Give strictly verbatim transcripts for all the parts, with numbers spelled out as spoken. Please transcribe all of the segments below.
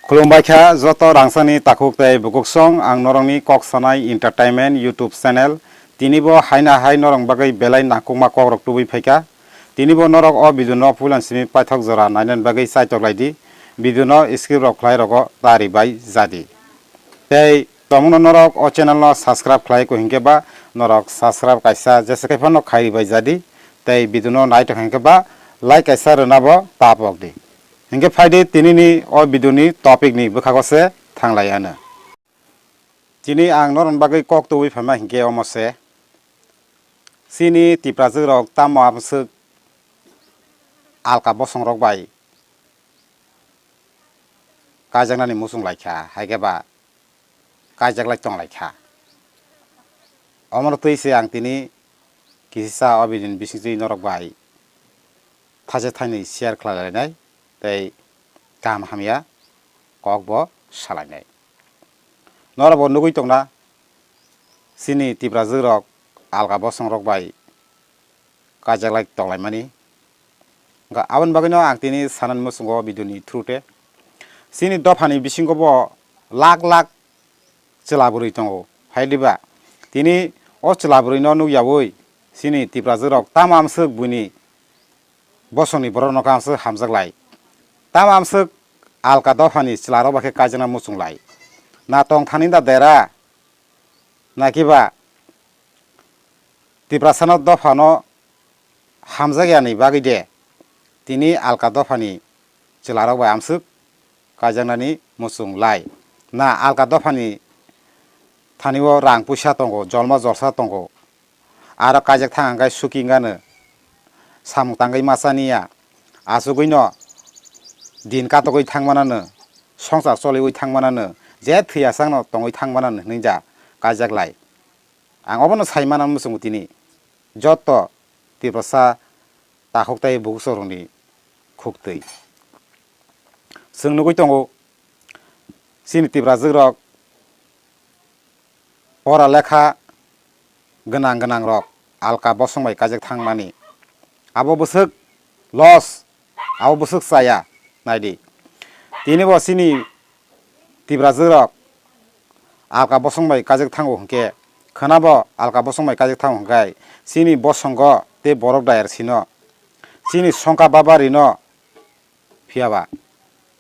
Khulumbai kha joto rangchakni takhuk tei bukuksong, ang norokni Kok Sanai Entertainment YouTube channel. Tini bo haina hai norok bagwi belai nangkukma kokrok tubui phaikha. Tini bo norok o video no puilan simi paithak jora nainani bagwi chaitok lai di. Video no skip rok khlai rogo ta ribai jadi. Tei tongmungno norok o channel no subscribe khlai ko hinkhe ba norok subscribe kaisa jesa khe phano khai ribai jadi. Tei video no naitok hinkhe ba like kaisa rwna bo ta pok di. Hinkhe phai di, tinini o video ni topic ni bwkhago se thanglai ano. Tini ang norokni bagwi kok tubui phaima hinkhe omo se. Chini Tiprajwk rok tamo amswk alka bosong rok bai kaijaknani muchung lai kha, hai khe ba kaijak lai tong lai kha. Omono twi se ang tini kisisa o video ni bisingtwi norok bai thaisa thainwi share khlai lainai tei kaham hamya kok bo salainai. Norok bo nugwi tongna chini Tiprajwk rok alka bosong rok bai kaijaklai tonglaimani. Wngkha aboni bagwino ang tini sanani muchungo video ni through te chini dophani bisingo bo lak lak chwla bwrwi tongo. Hai diba? Tini o chwla bwrwino nukyaui chini Tiprajwk rok tamo amswk buini bosongni borok no khe amswk hamjak lai. Tamo amswk alka dophani chwla rok bai khe kaijakna muchung lai. Na tong thani da dera? Na kiba Tiprasano dophano hamjakya ni bagwi de tini alka dophani chwla rok bai amswk kaijaknani muchung lai. Na alka dophani thani o rang puisa tongo, jolma jolsa tongo. Aro kaijak thang hwnkhe suki wngano samung tangwi ma chaniya. Achugwino din katogwi thangmanano, songsar choliwi thangmanano, je thwiya changno tongwi thangmanano hwnwi ja kaijak lai. Ang obono sai mana muchungo tini joto Tiprasa takhuk tei bukusorokni khuktwi. Chwng nugwi tongo, chini Tiprajwk rok pora lekha gwnang gwnang rok alka bosong bai kaijak thangmani. Abo bwswk loss, abo bwswk chaya, naidi. Tini bo chini Tiprajwk rok alka bosong bai kaijak thango hwnkhe, khwnabo alka bosong bai kaijak thango hwnkhe, chini bosongo tei borok dayar sino, chini songka babarino, phiya ba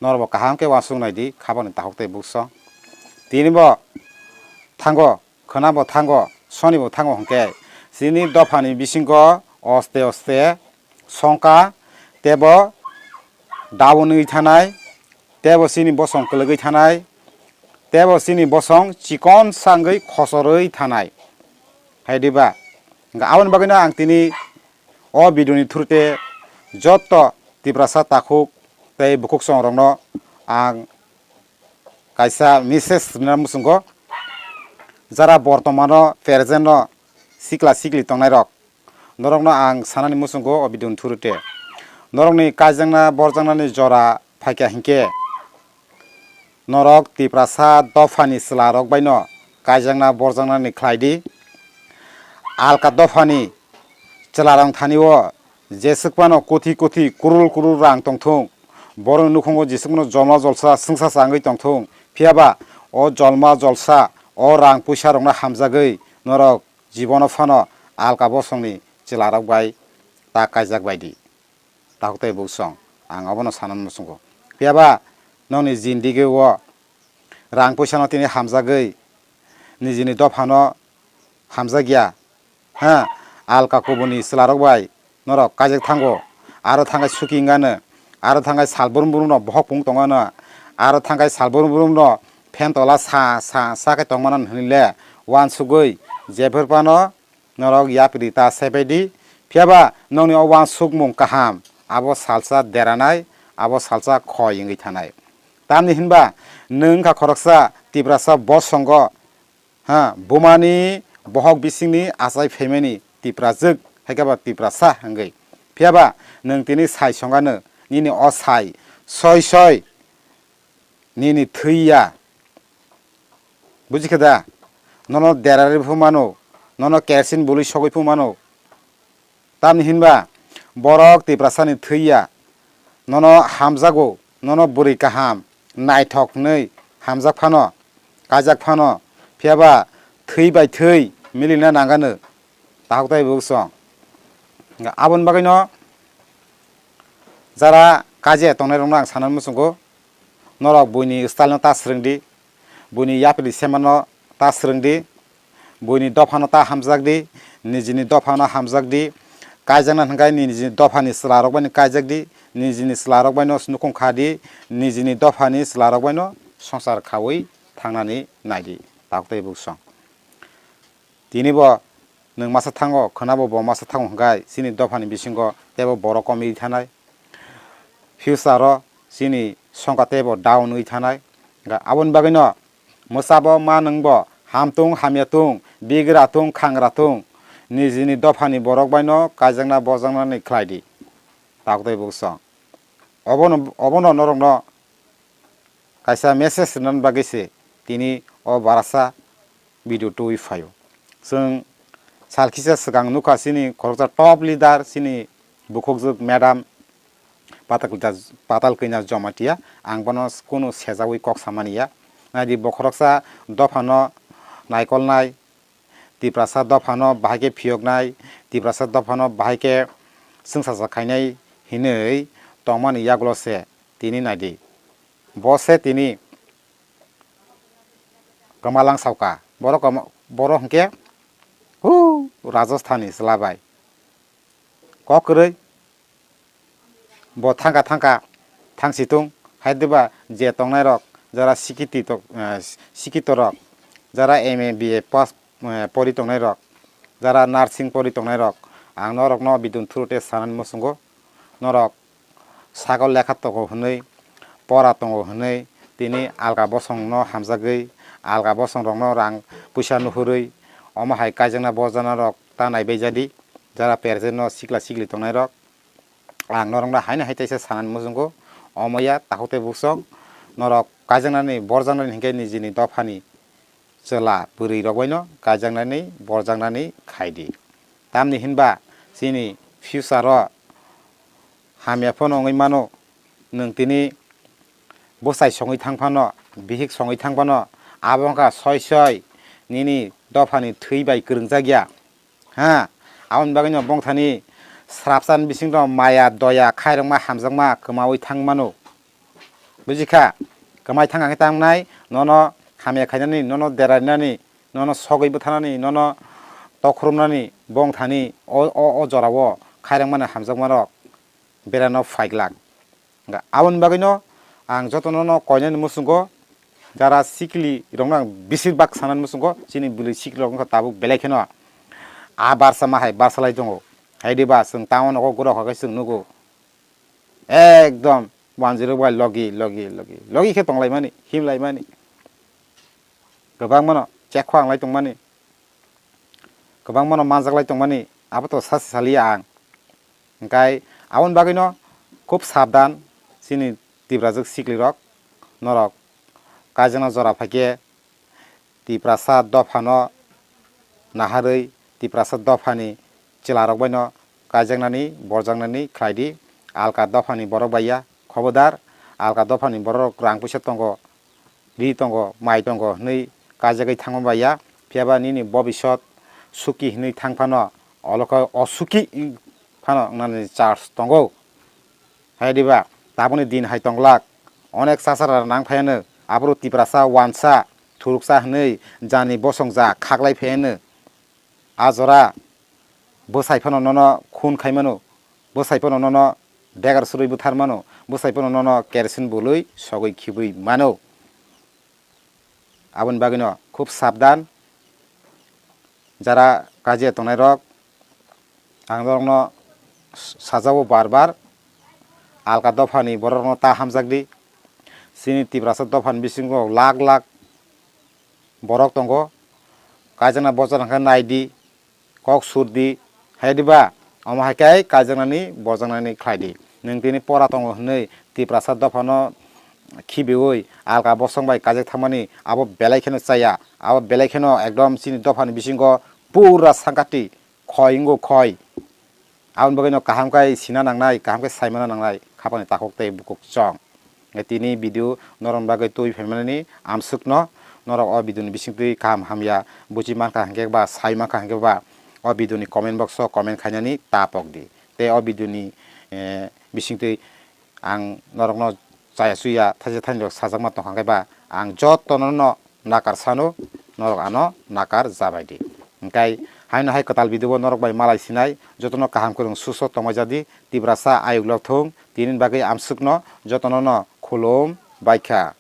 norok bo kaham khe uansuk nai di, khabangni takhuk tei buksong. Tini bo thango, khwna bo thango, soni bo thango hwnkhe, chini dophani bisingo oste oste songka tebo down wngwi thanai, tebo chini bosong kwlwgwi thanai, tebo chini bosong chikon sa wngwi khochorwi thanai. Hai diba? Hwnkhe aboni bagwino ang tini o video ni through te joto Tiprasa takhuk tei bukhuk chongrokno ang kaisa message rwna muchungo, jara bortomano present no sikla sikli tongnai rok, norokno ang sanani muchungo o video ni through te norokni kaijakna borjaknani jora phaikha hinkhe, norok Tiprasa dophani chwlarok baino kaijakna borjaknani khlai di. Alka dophani chwlarok thani o jeswk phano kothi kothi, kurul kurul rang tongthung, borokni nukhungo jeswk phano jolma jolsa swngsa changwi tongthung, phiya ba o jolma jolsa, o rang puisa rokno hamjagwi norok jibono phano alka bosongni chwlarok bai ta kaijak bai di. Takhuk tei buksong, ang abono sanani muchungo. Phiya ba nokni jindigi o rang puisa no tini hamjagwi, nijini dophano hamjakya, ha, alka kubuni chwlarok bai norok kaijak thango, aro thangkhe suki wngano, aro thangkhe sal brum brum no bohok pung tongano, aro thangkhe sal brum brum no phen tola sa sa sa khe tongmano hwnwi le uansugwi jephru phano norok yapri ta sepai di, phiya ba nokni o uansukmung kaham, abo salsa deranai, abo salsa khoi wngwi thanai. Tamni hinba nwng wngkha khoroksa Tiprasa bosongo, ha, bumani bohok bisingni achai phaimani Tiprajwk, hai khe ba Tiprasa wngwi. Phiya ba nwng tini sai songano, nini o sai soi soi nini thwi ya. Buji khe da? Nono derari phu mano, nono kerosene bului sogwi phu mano. Tamni hinba borok Tiprasani thwi ya, nono hamjago, nono bwrwi kaham, naithok hwnwi hamjak phano, kaijak phano, phiyaba thwi bai thwi milina nangano takhuk tei bukhuk chwng. Aboni bagwino jara kaje tongnairokno ang sana muchungo, norok buini style no ta swrwngdi, buini yapri semano ta swrwngdi, buini dophano ta hamjakdi, nijini dophano hamjakdi, kaijakna hwnkhe nijini dophani chwlarok baino kaijakdi, nijini chwlarok baino nukhung khadi, nijini dophani chwlarok baino swngchar khaui thangnani naidi, takhuk tei bukhuk chwng. Tini bo nwng masa thango, khwnabo bo masa thango hwnkhe chini dophani bisingo teibo borok komwi thanai. Future o chini songkha teibo down wngwi thanai. Hwnkhe aboni bagwino mwsabo ma nwngbo hamtung hamya tung, bigra tung, khangra tung, nijini dophani borok baino kaijakna bojaknani khlai di. Takhuk tei bukhuk chwng. Obono, obono norokno kaisa message rwnani bagwi se tini o barasa video tubui phaio. Chwng sal kisa swkang nukha chini khoroksa top leader chini bukhukjwk madam Patal Kanya, Patal Kanya Jamatia, ang bono kunu sejaui kok samani ya. Naidi bo khoroksa dophano naikolnai, Tiprasa dophano bahai khe phiyoknai, Tiprasa dophano bahai khe chwngsacha khainai hinwi tongmani yagulo se tini naidi. Bo se tini kwmalang sauka. Borok kwma-, borok hwnkhe hu Rajasthan ni chwla bai. Kok kwrwi bo thangka thangka thangsitung, hai diba je tongnairok jara sikiti tok, eh, sikito rok, jara M A, B A pass, eh, pori tongnairok, jara nursing pori tongnairok, ang norokno bidun thuru te sanani muchungo, norok sagol lekha tongo hwnwi, pora tongo hwnwi, tini alka bosongno hamjagwi, alka bosongrokno rang puisa nuhurwi, omo hai kaijakna bojakna rok ta naibaijadi, jara present no sikla sikli tongnairok. Ang norokno haino hai teisa sanani muchungo, omo ya takhuk tei bukhuk chwng, norok kaijaknani borjaknani hinkhe nijini dophani chwla bwrwi rok baino kaijaknani borjaknani khaidi. Tamni hinba chini future o hamya phano wngwi mano, nwng tini bwsai songwi thang phano, bihik songwi thang phano, abo wngkha soi soi nini dophani thwi bai kwrwngjak ya. Ha, aboni bagwino bongthani srapsani bisingo maya, doya, khairokma, hamjakma kwmaui thang mano. Bujikha? Kwmai thang khe tangnai, nono hamya khainani, nono derainani, nono sogwi bwtharnani, nono tokhorumnani, bongthani, o, o, o jorao khairokmani hamjakmarok berano phaiglak. Hwnkhe aboni bagwino ang jotono no koinani muchungo, jara sikli rokno ang besir bak sanani muchungo, chini bwrwi sikli rok wngkha tabuk belai kheno a barsa ma hai barsa lai tongo. Hai diba chwng town nogo gura kha khe chwng nugo. Ekdom one zero bai logi, logi, logi, logi khe tonglaimani, himlaimani. Kwbangmano chekkhwang lai tongmani, kwbangmano manjak lai tongmani, abo to sasi saliya ang. Hwnkhe aboni bagwino khub sabdan chini Tiprajwk siklirok, norok kaijakna jora phaikhe Tiprasa dophano naharwi Tiprasa dophani chwlarok baino kaijaknani, borjaknani khlai di. Alka dophani borok bai ya, khobodar, alka dophani borok rang puisa tongo, ri tongo, mai tongo hwnwi kaijagwi thangma bai ya, phiyaba nini bobisot suki hwnwi thang phano, olo khe osuki wng phano wngnani chance tongo. Hai diba, tabukni din hai tonglak, onek chasara nang phaiano, aboro Tiprasa wansa, thuruksa hwnwi jani bosong ja khaklai phaiano. A jora bwsai phano nono khun khai mano, bwsai phano nono begar surwi buthar mano, bwsai phano nono kerosene bului sogwi khibwi mano. Aboni bagwino khub sabdan, jara kajiya tongnairok, ang norokno sajao bar bar, alka dophani bororokno ta hamjakdi. Chini Tiprasa dophani bisingo lak lak borok tongo, kaijakna bojakna khe naidi, kok surdi, hai diba? Omo hai khe kaijaknani, bojaknani khlai di. Nwng tini pora tongo hwnwi Tiprasa dophano khibiui alka bosong bai kaijak thangmani abo belai kheno chaya. Abo belai kheno ekdom chini dophani bisingo pura sangkati khoi wngo khoi. Aboni bagwino kaham khe sina nangnai, kaham khe saimana nangnai, khapani takhuk tei bukhuk chwng. Tini video norok bagwi twi phaimani amswkno norok o video ni bisingtwi kaham hamya buji mankha hinkhe ba sai mankha hinkhe ba o video ni comment box o comment khainani ta pok di. Tei o video ni, eh, bisingtwi ang norokno chaya chuya thaisa thainwi rok sajakma tongkha hinkhe ba ang jotono no nakar sano, norok ano nakar jabai di. Hinkhe haino hai kwtal video bo norok bai malai sinai jotono kaham kwrwng suso tongmai jadi Tiprasa ayuk lok thung tini bagwi amswkno jotono no khulum baikha.